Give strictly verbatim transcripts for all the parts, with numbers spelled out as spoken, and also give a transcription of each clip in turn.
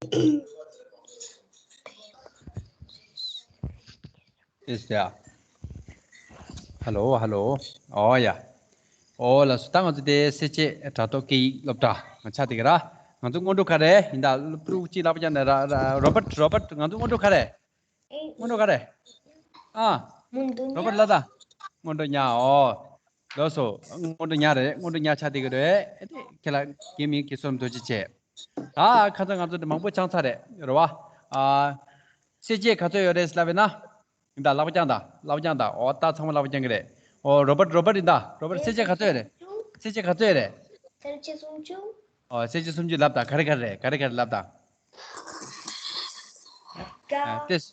ཨེ་ཡ། ཧ་ལོ། ཧ་ལོ། ཨོ་ཡ། ཨོ་ལགས་སོ། ད་ང་ཚོ་དེ་སེར་བྱེས་དྲ་ཐོག་སྐད་ཡིག་སློབ་གྲྭ་ང་ཆ་དེ་ག་ར། ང་ཚོ་སྔོན་འགྲོ་ག་རེ་ཡིན་ད། སློབ་ཕྲུག་གཅིག་ལབ་ཀྱང་ན་ར་ར་རོ་བར་ཊི། རོ་བར་ཊི། ང་ཚོ་སྔོན་འགྲོ་ག་རེ། སྔོན་འགྲོ་ག་རེ། ཨ། རོ་བར་ཊི་ལ་ད། སྔོན་འགྲོ་ཉ། ཨོ། ལགས་སོ། སྔོན་འགྲོ་ཉ་རེད། སྔོན་འགྲོ་ཉ་ཆ་དེ་ག་རེད། ཨེ་དེ་ཁྱེད་ལ་རྒན་མིང་གི་སོར་མོ་ཐུགས་རྗེ་ཆེ། ད་ཁ་སང་ང་ཚོ་དེ་མང་པོ་སྦྱངས་ཚར་རེད་རེད་བ། ཨ། སེར་བྱེས་ག་ཚོད་ཡོད་རེད་ལབ་ཡིན་ན། ཡིན་ད། ལག་པ་བརྐྱངས་ད། ལག་པ་བརྐྱངས་ད། ཨོ་ད་ཚང་མ་ལག་པ་བརྐྱངས་ཀྱི་རེད། ཨོ་རོ་བར་ཊི། རོ་བར་ཊི་ཡིན་ད། རོ་བར་ཊི། སེར་བྱེས་ག་ཚོད་ཡོད་རེད། སེར་བྱེས་ག་ཚོད་ཡོད་རེད། སེར་བྱེས་སུམ་ཅུ། ཨོ་སེར་བྱེས་སུམ་ཅུ་ལབ་ད། ག་རེ་ག་རེ་རེད། ག་རེ་ག་རེ་ལབ་ད། ཀ་ཨ་ཏེས།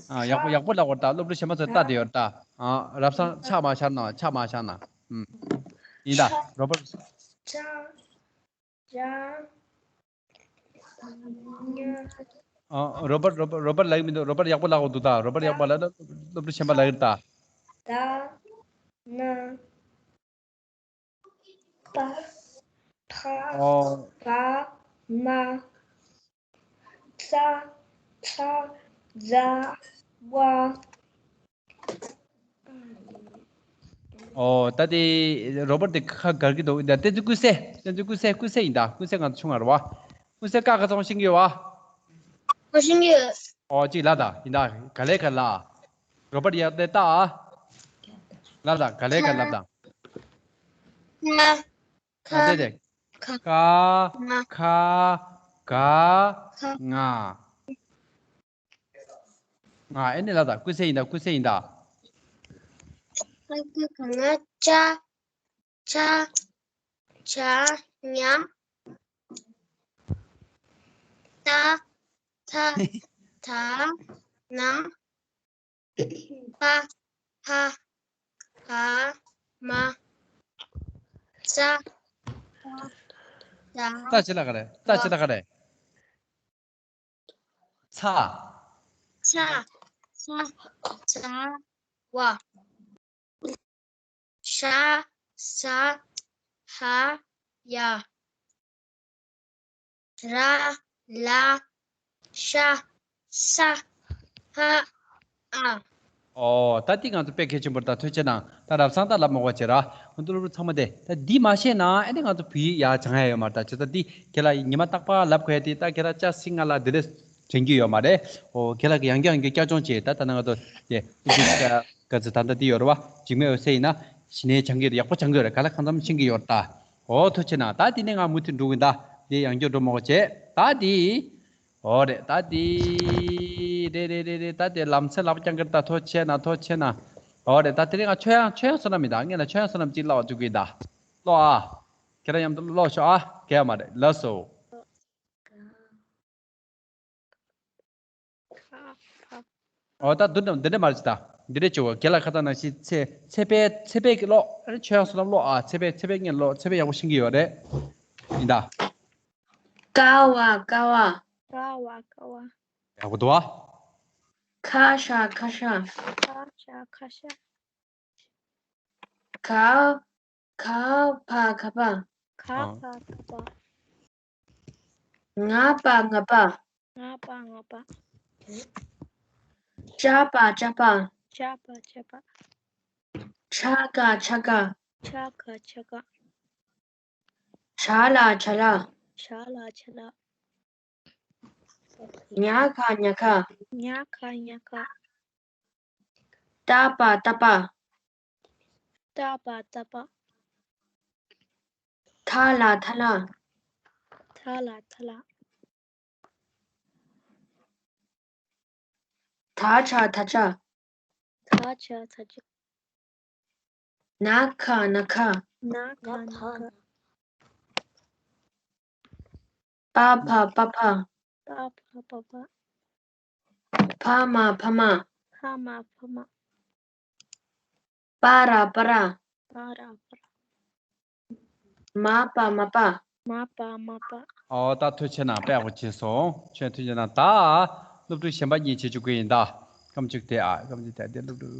ཨ་ཡག་པོ་ཡག་པོ་ལབ་དགོས་ད། སློབ་ཕྲུག་གཞན་པ་ཚོ་ལྟ་དེ་ཡོད་ད། ཨ་རབ་སང་ཕྱག་མ་ཤར་ན། ཕྱག་མ་ཤར་ན། ཨུམ། ཡིན་ད། རོ་བར་ཊི། ཇ། ཇ། ཉ། ཨ་རོ་བར་ཊི། རོ་བར་ཊི། རོ་བར་ཊི་ལབ་ཀྱི་མི་འདུག་རོ་བར་ཊི་ཡག་པོ་ལབ་དགོས་འདུག་ད། རོ་བར་ཊི་ཡག་པོ་ལབ་ན་སློབ་ཕྲུག་གཞན་པ་ལབ་ཀྱི་རེད་ད། ད། ན། པ། ཕ། ཨོ། བ། མ། ཙ། ཚ། ཛ། ཝ། ཨོ་ད་དེ་རོ་བར་ཊི་དེ་ཁ་གར་གྱི་འདུག་ད་དེ་ཚོ་ཀུན་གསལ། དེ་ཚོ་ཀུན་གསལ། ཀུན་གསལ་ཡིན་ད། ཀུན་གསལ་ང་ཚོ་ཆུང་ང་རེད་བ། ཀུན་གསལ་ཀ་ག་ཚོད་ཤེས་ཀྱི་ཡོད་བ། ང་ཤེས་ཀྱི་ཡོད། ཨོ་གཅིག་ལབ་ད། ཡིན་ད། ག་ལེ་ག་ལ། རོ་བར་ཊི་ཡག་དེ་ལྟ་ཨ། ལབ་ད། ག་ལེ་ག་ལབ་ད། ཁ། ཨ་དེ་དེ། ཁ། ཁ། ང་། ཁ། ག། ཁ། ང་། ང་། ཨེ་ནི་ལབ་ད། ཀུན་གསལ་ཡིན་ད། ཀུན་གསལ་ཡིན་ད། ཁ་ཁ་ག་ང་། ཅ། ཅ། ཇ། ཉ། ཏ། ཐ། ད། ན། པ། ཕ། བ། མ། ཙ། ཙ། ད་ཅི་ལ་ག་རེ། ད་ཅི་ལ་ག་རེ། ཚ། ཚ། ཚ། ཚ། བ། ཤ། ས། ཧ། ཡ། ར། ལ། ཤ། ས། ཧ། ཨ། ཨོ་ད་འདི་ང་ཚོ་དཔེ་གལ་ཆེན་པོ་རེད་ད། ཐུགས་རྗེ་གནང་། ད་རབ་སང་ད་ལབ་མ་དགོས་བྱས་ར། ང་ཚོ་སློབ་ཕྲུག་ཚང་མ་དེ་ད་འདི་མ་ཤེས་ན་ཨེ་ནི་ང་ཚོ་བོད་ཡིག་ཡར་སྦྱང་ཡ་ཡོད་མ་རེད་ད། བྱས་ཙང་འདི་ཁྱེད་ལ་ཉི་མ་རྟག་པར་ལབ་དགོས་ཡ་དེ། ད་ཁྱེད་ར་ཅ་སི་ང་ལ་འདི་འདྲ་དྲན་གྱི་ཡོད་མ་རེད། ཨོ་ཁྱེད་ལ་ཡང་བསྐྱར་ཡང་བསྐྱར་བསྐྱར་སྦྱོང་བྱེད་ད། ད་ནང་ང་ཚོ་དེ་ཨུ་ཅུ་ཀ་ཙི་ད་ལྟ་འདི་ཡོད་རེད་བ། འཇིགས་མེད་འོད་ཟེར་ཡིན་ན་གཞི་ནས་སྦྱང་གི་རེད། ཡག་པོ་སྦྱང་གི་ཡོད་རེད། ག་ལ་གང་འཚམ་ཤེས་ཀྱི་ཡོད་རེད་ད། ཨོ་ཐུགས་རྗེ་གནང་། ད་འདི་ནས་ང་མུ་མཐུད་འགྲོ་གི་ཡིན་ད། འདི་ཡང་བསྐྱར་འགྲོ་མ་དགོས་བྱས་ད་འདི། ཨོ་རེད་ད་དེ། རེད་རེད་རེད་རེད། ད་དེ་ལམ་སེང་ལབ་རྐྱང་གི་རེད་ད། ཐུགས་རྗེ་གནང་། ཐུགས་རྗེ་གནང་། ཨོ་རེད་ད་དེ་རིང་ང་ཆོས་དབྱངས། ཆོས་དབྱངས་བསོད་ནམས་མི་འདུག་སྔོན་ལ་ཆོས་དབྱངས་བསོད་ནམས་ཅིག་ཀློག་བཅུག་གི་ཡིན་ད། ཀློག་ཨ། ཁྱེད་རང་མཉམ་དུ་ཀློག་ཤོག་ཨ། གས་མ་རེད། ལགས་སོ། ཨོ་ད་འདི་འདྲ་འདི་འདྲ་མ་རེད་ད། འདི་འདྲ་བྱེད་དགོས། རྒན་ལགས་ཁ་སང་ནང་བཞིན་ཚེ་ཚེ་དཔལ། ཚེ་དཔལ་གྱི་ཀློག་ཆོས་དབྱངས་བསོད་ནམས་ཀློག་ཨ། ཚེ་དཔལ། ཚེ་དཔལ་སྔོན་ཀློག་ཚེ་དཔལ་ཡག་པོ་ཤེས་ཀྱི་ཡོད་རེད། ཡིན་ད། ཀ་བ། ཀ་བ། ཀ་བ། ཀ་བ། ཡག་པོ་འདུག་ཨ། ཁ་ཤ། ཁ་ཤ། ཁ་ཤ། ཁ་ཤ། ག། ག་བ། ག་བ། ག་བ། ག་བ། ང་པ། ང་པ། ང་པ། ང་པ། ཅ་པ། ཅ་པ། ཅ་པ། ཅ་པ། ཆ་ག། ཆ་ག། ཆ་ག། ཆ་ག། ཇ་ལ། ཇ་ལ། ཇ་ལ། ཇ་ལ། ཉ་ག། ཉ་ག། ཉ་ག། ཉ་ག། ཏ་པ། ཏ་པ། ཏ་པ། ཏ་པ། ཐ་ལ། ཐ་ལ། ཐ་ལ། ཐ་ལ། ད་ཆ། ད་ཆ། ད་ཆ། ད་ཆ། ན་ཁ། ན་ཁ། ན་ཁ། ན་ཁ། པ་ཕ། པ་ཕ། པ་ཕ། པ་ཕ། ཕ་མ། ཕ་མ། ཕ་མ། ཕ་མ། པ་ར། པ་ར། པ་ར། པ་ར། མ་པ། མ་པ། མ་པ། མ་པ། ཨོ་ད་ཐུགས་རྗེ་གནང་། དཔེ་ཡག་པོ་བྱས་སོང་། ཁྱོད་ཐུགས་རྗེ་གནང་། ད་སློབ་ཕྲུག་གཞན་པ་གཉིས་བྱེད་བཅུག་གི་ཡིན་ད། སྐམ་ཅིག་དེ་ཨ། སྐམ་ཅིག་དེ་ཨ། དེ་སློབ་ཕྲུག་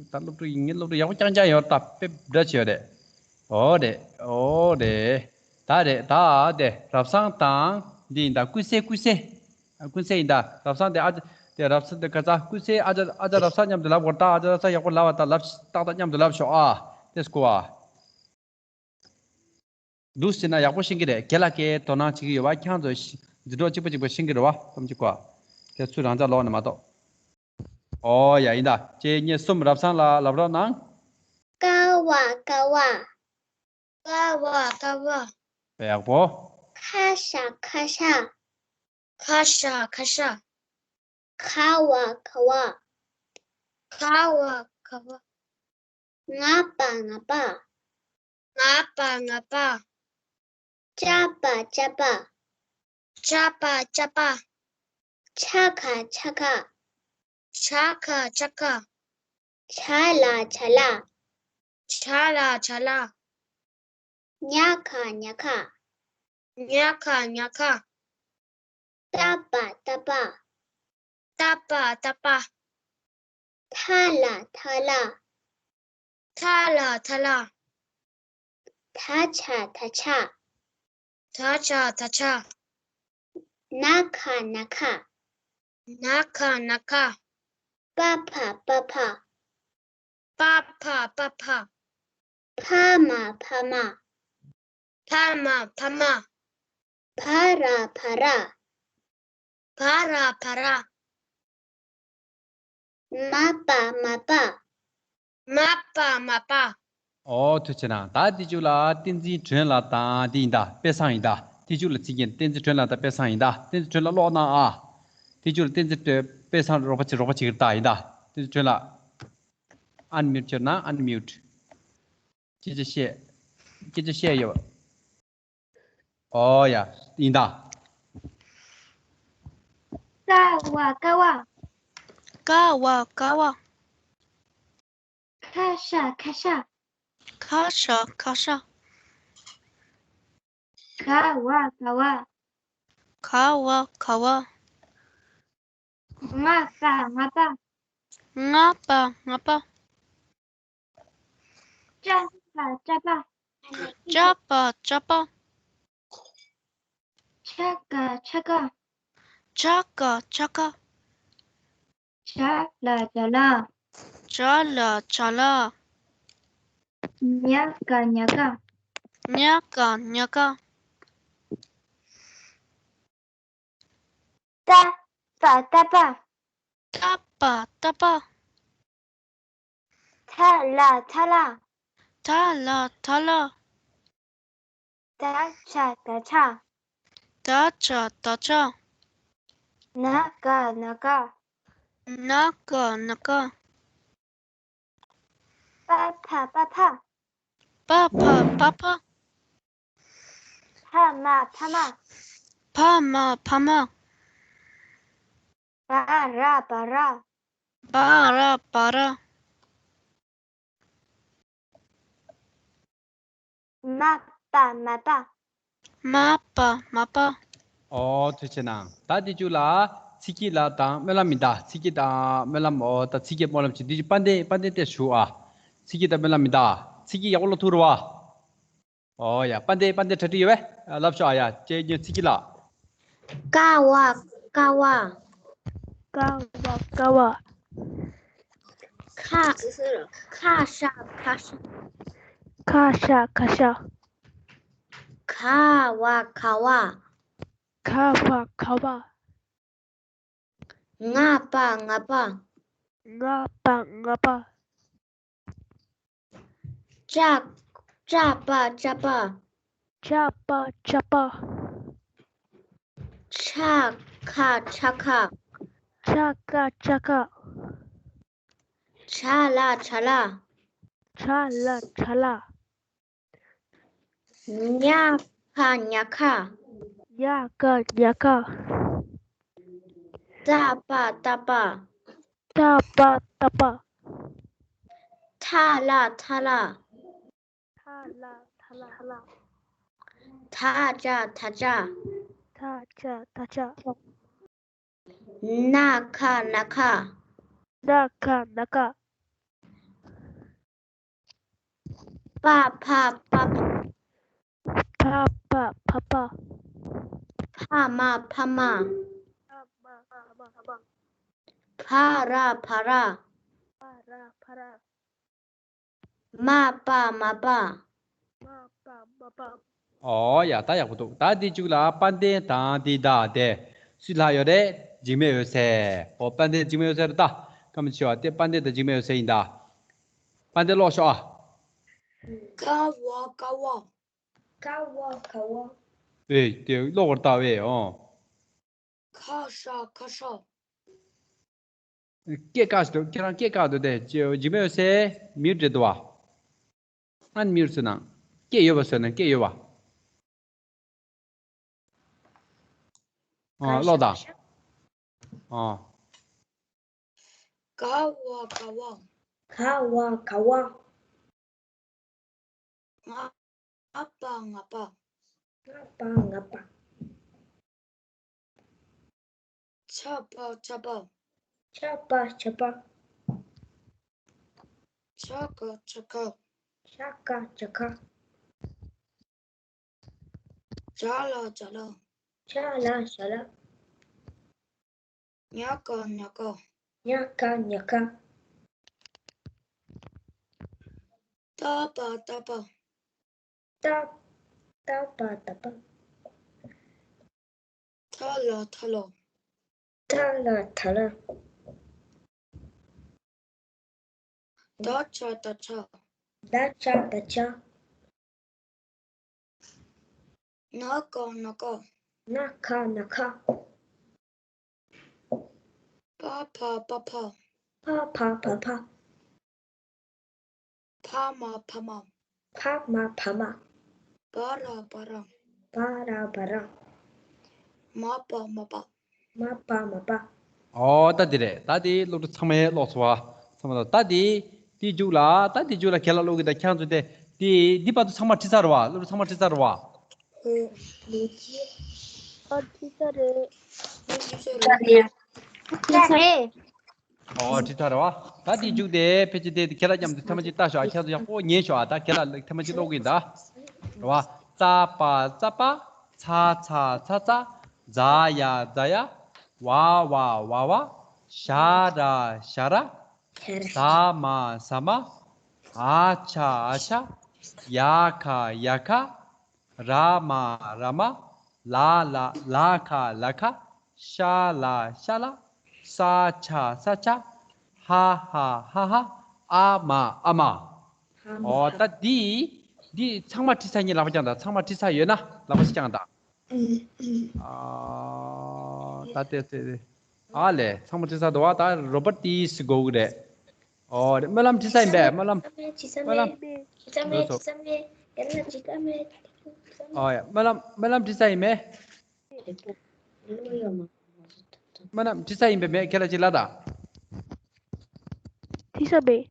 ད་སློབ་ཕྲུག་ཡིན་ངེས། སློབ་ཕྲུག་ཡག་པོ་རྐྱང་རྐྱང་ཡོད་ད། དཔེ་འདྲ་བྱས་ཡོད་རེད། ཨོ་རེད། ཨོ་རེད། ད་རེད་ད། དེ་རབ་སང་དང་འདི་ཡིན་ད། ཀུན་གསལ། ཀུན་གསལ། ཀུན་གསལ་ཡིན་ད། རབ་བཟང་དེ་ཨ་ཅག་དེ་རབ་བཟང་དེ་ག་ཚ་ཀུན་གསལ་ཨ་ཅག་ཨ་ཅག་རབ་བཟང་མཉམ་དུ་ལབ་དགོས། ད་ཨ་ཅག་རབ་བཟང་ཡག་པོ་ལབ་པ་ད་ལབ་ཏག་ཏག་མཉམ་དུ་ལབ་ཤོག་ཨ། དེ་སྐུ་ཨ། འདུག་ཟེར་ན་ཡག་པོ་ཤེས་ཀྱི་རེད། རྒན་ལགས་ཀྱིས་དོ་སྣང་བྱེད་ཀྱི་ཡོད་པ། ཁྱེད་རང་ཚོ་ཤི་འཛིན་གྲོགས་གཅིག་པ་གཅིག་པ་ཤེས་ཀྱི་རེད་པ། བསམ་གྱི་གོ། དེ་ཚུར་རང་འཇགས་ལོག་ནས་མ་གཏོགས། ཨོ་ཡ་ཡིན་ད། གཅིག་གཉིས་གསུམ། རབ་བཟང་ལགས་ལབ་རོགས་གནང་། ཀ་བ་ཀ་བ། ཀ་བ་ཀ་བ། ཡག་པོ། ཁ་ཤ་ཁ་ཤ། ཁ་ཤ་ཁ་ཤ། ག་བ་ག་བ། ག་བ་ག་བ། ང་པ་ང་པ། ང་པ་ང་པ། ཅ་པ་ཅ་པ། ཅ་པ་ཅ་པ། ཆ་ག་ཆ་ག། ཆ་ག་ཆ་ག། ཆ་ལ་ཆ་ལ། ཆ་ལ་ཆ་ལ། ཉ་ག་ཉ་ག། ཉ་ག་ཉ་ག། ཏ་པ་ཏ་པ། ཏ་པ་ཏ་པ། ཐ་ལ་ཐ་ལ། ཐ་ལ་ཐ་ལ། ད་ཆ་ད་ཆ། ད་ཆ་ད་ཆ། ན་ག་ན་ག། ན་ག་ན་ག། པ་ཕ་པ་ཕ། པ་ཕ་པ་ཕ། ཕ་མ་ཕ་མ། ཕ་མ་ཕ་མ། བ་ར་བ་ར། བ་ར་བ་ར། མ་པ་མ་པ། མ་པ་མ་པ། ཨོ་ཐུགས་རྗེ་གནང་། ད་དེ་ཅུ་ལ་བསྟན་འཛིན་སྒྲོན་ལགས་དང་དེ་ཡིན་ད། དཔེ་བཟང་ཡིན་ད། དེ་ཅུ་ལ་ཚིག་རྒྱན་བསྟན་འཛིན་སྒྲོན་ལགས་དང་དཔེ་བཟང་ཡིན་ད། བསྟན་འཛིན་སྒྲོན་ལགས་ཀློག་གནང་ཨ། དེ་ཅུ་ལ་བསྟན་འཛིན་སྒྲོན་དཔེ་བཟང་རོགས་པ་བྱེད་རོགས་པ་བྱེད་ཀྱི་རེད་ད། ཡིན་ད། བསྟན་འཛིན་སྒྲོན་ལགས། ཨན་མིའུ་ཊི་བྱོས་ན། ཨན་མིའུ་ཊི། སྐད་ཆ་བཤད། སྐད་ཆ་བཤད་ཡོད། ཨོ་ཡ། ཡིན་ད། ཀ་བ་ཀ་བ། ཀ་བ་ཀ་བ། ཁ་ཤ་ཁ་ཤ། ཁ་ཤ་ཁ་ཤ། ག་བ་ག་བ། ག་བ་ག་བ། ང་པ་ང་པ། ང་པ་ང་པ། ཅ་པ་ཅ་པ། ཅ་པ་ཅ་པ། ཆ་ག་ཆ་ག། ཆ་ག་ཆ་ག། ཇ་ལ་ཇ་ལ། ཇ་ལ་ཇ་ལ། ཉ་ག་ཉ་ག། ཉ་ག་ཉ་ག། ཏ་པ་ཏ་པ། ཏ་པ་ཏ་པ། ཐ་ལ་ཐ་ལ། ཐ་ལ་ཐ་ལ། ད་ཆ་ད་ཆ། ད་ཆ་ད་ཆ། ན་ག་ན་ག། ན་ག་ན་ག། པ་ཕ་པ་ཕ། པ་ཕ་པ་ཕ། ཕ་མ་ཕ་མ། ཕ་མ་ཕ་མ། བ་ར་བ་ར། བ་ར་བ་ར། མ་པ་མ་པ། མ་པ་མ་པ། ཨོ་ཐུགས་རྗེ་གནང་། ད་དེ་ཅུ་ལ་ཚིག་གི་ལ་དང་སྨོན་ལམ་མི་གདའ། ཚིག་གི་དང་སྨོན་ལམ། ཨོ་ད་ཚིག་གི་སྨོན་ལམ་བྱེད། དེ་ཅུ་དཔལ་ལྡན་དཔལ་ལྡན་ཏེ་ཞུ་ཨ། ཚིག་གི་དང་སྨོན་ལམ་མི་གདའ། ཚིག་གི་ཡག་པོ་ལ་ཐུག་རུ་བ། ཨོ་ཡ། དཔལ་ལྡན་དཔལ་ལྡན་གྲ་སྒྲིག་ཡོད་པས། ལབ་ཤོག་ཨ་ཡ། ཅེ་ཉོན་ཚིག་གི་ལ། ཀ་བ་ཀ་བ། ཀ་བ་ཀ་བ། ཁ་ཁ་ཤ་ཁ་ཤ། ཁ་ཤ་ཁ་ཤ། ག་བ་ག་བ། ག་བ་ག་བ། ང་པ་ང་པ། ང་པ་ང་པ། ཅ་ཅ་པ་ཅ་པ། ཅ་པ་ཅ་པ། ཆ་ཁ་ཆ་ཁ། ཆ་ཁ་ཆ་ཁ། ཆ་ལ་ཆ་ལ། ཆ་ལ་ཆ་ལ། ཉ་ཁ་ཉ་ཁ། ཉ་ཁ་ཉ་ཁ། ཏ་པ་ཏ་པ། ཏ་པ་ཏ་པ། ཐ་ལ་ཐ་ལ། ཐ་ལ་ཐ་ལ། ད་ཅ་ད་ཅ། ད་ཅ་ད་ཅ། ན་ཁ་ན་ཁ། ན་ཁ་ན་ཁ། པ་ཕ་པ་ཕ། པ་ཕ་པ་ཕ། ཕ་མ་ཕ་མ། ཕ་ བ་ར་བ་ར། བ་ར་བ་ར། མ་པ་མ་པ། མ་པ་མ་པ། ཨོ་ཡ། ད་ཡག་པོ་འདུག་ད་འདི་མཇུག་ལ་དཔལ་ལྡན་དང་འདི་ད་དེ་སུས་ལྷག་ཡོད་རེད། འཇིགས་མེད་འོད་ཟེར། ཨོ་དཔལ་ལྡན་འཇིགས་མེད་འོད་ཟེར་རེད་ད། སྐར་མ་ཆེ་བ་དེ་དཔལ་ལྡན་དང་འཇིགས་མེད་འོད་ཟེར་ཡིན་ད། དཔལ་ལྡན་ཀློག་ཤོག་ཨ། ཀ་བ་ཀ་བ། ཀ་བ་ཀ་བ། ཨེ་དེ་ཀློག་པར་ལྟ་བས་ཨོ། ཁ་ཤ་ཁ་ཤ། སྐད་བཀག་ཞིག་འདུག་ཁྱེད་རང་སྐད་བཀག་འདུག་སྟེ། ཇི་མེ་ཡོད་སའི་མིའུ་འདྲེ་འདུག་བ། ཨན་མིའུ་ཟེར་ན། སྐད་ཡོད་པ་ཟེར་ན་སྐད་ཡོད་པ། ཨ་ཀློག་དང་། ཨ། ག་བ་ག་བ། ག་བ་ག་བ། ང་ང་པ་ང་པ། ང་པ་ང་པ། ཆ་པ་ཆ་པ། ཆ་པ་ཆ་པ། ཆ་ཀ་ཆ་ཀ། ཆ་ཀ་ཆ་ཀ། ཇ་ལ་ཇ་ལ། ཇ་ལ་ཇ་ལ། ཉ་ཀ་ཉ་ཀ། ཉ་ཀ་ཉ་ཀ། ཏ་པ་ཏ་པ། ཏ་ཏ་པ་ཏ་པ། ཐ་ལ་ཐ་ལ། ཐ་ལ་ཐ་ལ། ད་ཆ་ད་ཆ། ད་ཆ་ད་ཆ། ན་ཀ་ན་ཀ། ན་ཀ་ན་ཀ། པ་ཕ་པ་ཕ། པ་ཕ་པ་ཕ། ཕ་མ་ཕ་མ། ཕ་མ་ཕ་མ། བ་ར་བ་ར། བ་ར་བ་ར། མ་པ་མ་པ། མ་པ་མ་པ། ཨོ་ད་འདི་རེད། ད་འདི་སློབ་ཕྲུག་ཚང་མས་ཀློག་ཚར་བ། ཚང་མ་ད་འདི་འདི་མཇུག་ལ་ད་འདི་མཇུག་ལ་ཁྱེད་ལ་ཀློག་གི། ད་ཁྱེད་ཚོ་དེ་འདི་འདི་བར་དུ་ཚང་མ་ཁྲིད་ཚར་བ། སློབ་ཕྲུག་ཚང་མ་ཁྲིད་ཚར་བ། ཨོ་ལོ་ཅི། ཨ་ཁྲིད་ཚར་རེད། ཁྲིད་ཚར་རེད། ཁྲིད་ཚར་རེད། ཨོ་ཁྲིད་ཚར་རེད་བ། ད་འདི་མཇུག་དེ་ཕལ་ཆེར་དེ་ཁྱེད་ལ་མཉམ་དུ་ཐེངས་མ་གཅིག་ལྟ་ཤོག་ཨ། ཁྱེད་ཚོ་ཡག་པོ་ཉན་ཤོག་ཨ། ད་ཁྱེད་ལ་ཐེངས་མ་གཅིག་ཀློག་གི་ཡིན་ད། རེད་བ། ཙ་པ་ཙ་པ། ཚ་ཚ་ཚ་ཚ། ཛ་ཡ་ཛ་ཡ། ཝ་ཝ་ཝ་ཝ། ཞ་ར་ཞ་ར། ས་མ་ས་མ། འ་ཆ་འ་ཆ། ཡ་ཁ་ཡ་ཁ། ར་མ་ར་མ། ལ་ལ་ལ་ཁ་ལ་ཁ། ཤ་ལ་ཤ་ལ། ས་ཆ་ས་ཆ། ཧ་ཧ་ཧ་ཧ། ཨ་མ་ཨ་མ། ཨ་མ། ཨོ་ད་འདི་འདི་ཚང་མ་ཁྲིད་ཚར་ཉིན་ལག་པ་བརྐྱངས་དང་། ཚང་མ་ཁྲིད་ཚར་ཡོད་ན་ལག་པ་ཞིག་བརྐྱངས་དང་། ཨ་ད་དེ་དེ་ཨ་ལས་ཚང་མ་ཁྲིད་ཚར་འདུག་བ། ད་རོ་པར་ཏིས་དགོས་ཀྱི་རེད། ཨོ་རེད། སྨོན་ལམ་ཁྲིད་ས་ཡིན་པས། སྨོན་ལམ། སྨོན་ལམ། ཨོ་ཡ། སྨོན་ལམ་ཁྲིད་ས་ཡིན་མེད། སྨོན་ལམ་ཁྲིད་ས་ཡིན་པས་མེད། ཁྱེད་ལ་ཅིག་ལབ་དང་། ཁྲིད་ས་མེད།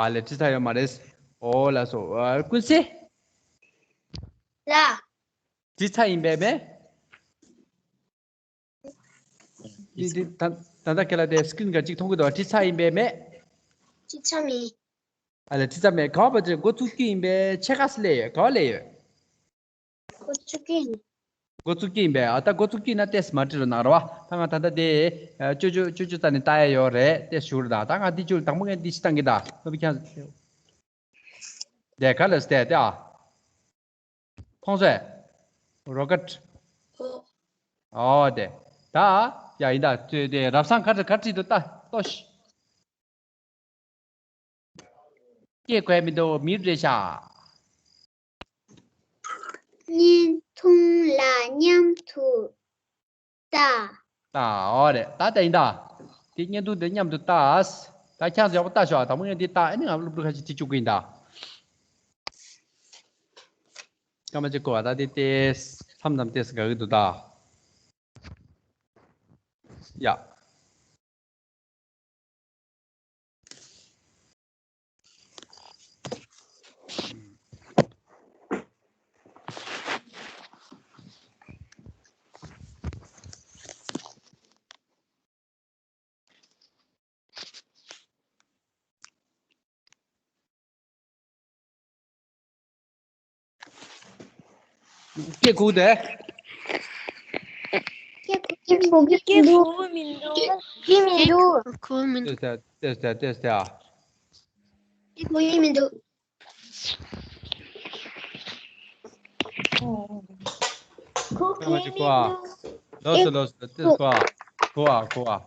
ཨ་ལས་ཁྲིད་ས་ཡོད་མ་རེད། ཨོ་ལགས་སོ། ཨ་ཀུན་གསལ། ལ། ཁྲིད་ས་ཡིན་པས་མེད། འདི་འདི་ད་ད་ལྟ་ཁྱེད་ལ་དེ་སི་ཀི་རིན་ག་གཅིག་མཐོང་གི་འདུག་ཁྲིད་ཚར་ཡིན་པས་མེད། ཁྲིད་ཚར་མེད། ཨ་ལས་ཁྲིད་ཚར་མེད། ག་བ་དེ་འགོ་བཙུགས་རྒྱུ་ཡིན་པས་ཆེ་ཁ་སི་ལས་ཡོད། ག་བ་ལས་ཡོད། འགོ་བཙུགས་རྒྱུ་ཡིན། འགོ་བཙུགས་རྒྱུ་ཡིན་པས། ཨ་ད་འགོ་བཙུགས་རྒྱུ་ཡིན་ན་ཏེས་མ་བྲིས་རོགས་གནང་རོགས། ད་ང་ད་ལྟ་དེ་ཅོ་ཅོ་ཅོ་ཅོ་རྩ་ནས་ལྟ་ཡ་ཡོད་རེད། ཏེས་ཞུ་རོགས་ད། ད་ང་འདི་ཅོ་དང་པོ་ངས་འདི་ཞིག་བཏང་གི་ད། ལོ་བི་ཁྱང་། དེ་ག་ལ་སྟེ་དེ་ཨ། ཕོང་སོས། རོ་ཀེཊ། ཨོ་དེ། ད། ཡ་ཡིན་ད། དེ་དེ་རབ་སང་ཁ་ཁ་ཁྲིད་དུ་ལྟ་ལྟོས། སྐྱེ་དགོས་མི་འདུག་མི་རེད་ཤག་བརྙན་ཐུང་ལ་མཉམ་དུ་ལྟ། ལྟ། ཨོ་རེད། ད་ལྟ་ཡིན་ད། དེ་བརྙན་ཐུང་དེ་མཉམ་དུ་ལྟ། ད་ཁྱང་ཚོ་ཡག་པོ་ལྟ་ཤོག་དང་པོ་ངས་འདི་ལྟ། ཨ་ནི་ང་སློབ་ཕྲུག་ཁ་ཤས་ཁྲིད་བཅུག་གི་ཡིན་ད། སྐར་མ་གཅིག་གོ་བ། ད་དེ་ལྟས་མཚམས་མཚམས་ལྟས་དགའ་གི་འདུག་ད། ཡ། སྐད་ཁུག་དེ། སྐད་ཁུག་ ཁྱེད་ཕྲུ་གུ་མི་འདུག་ཁྱེད་མི་འདུག་ཁྱེད་མི་འདུག་ཁོ་མི་འདུག་ལྟོས་ཤིག་ལྟོས་ཤིག་ལྟོས་ཤིག་ཁྱེད་ཕྲུ་གུ་མི་འདུག་ཁོ་ཁྱེད་མི་འདུག་ལོས་སོ་ལོས་སོ་ལྟོས་ཤིག་ཁོ་ཨ་ཁོ་ཨ་ཁོ་ཨ།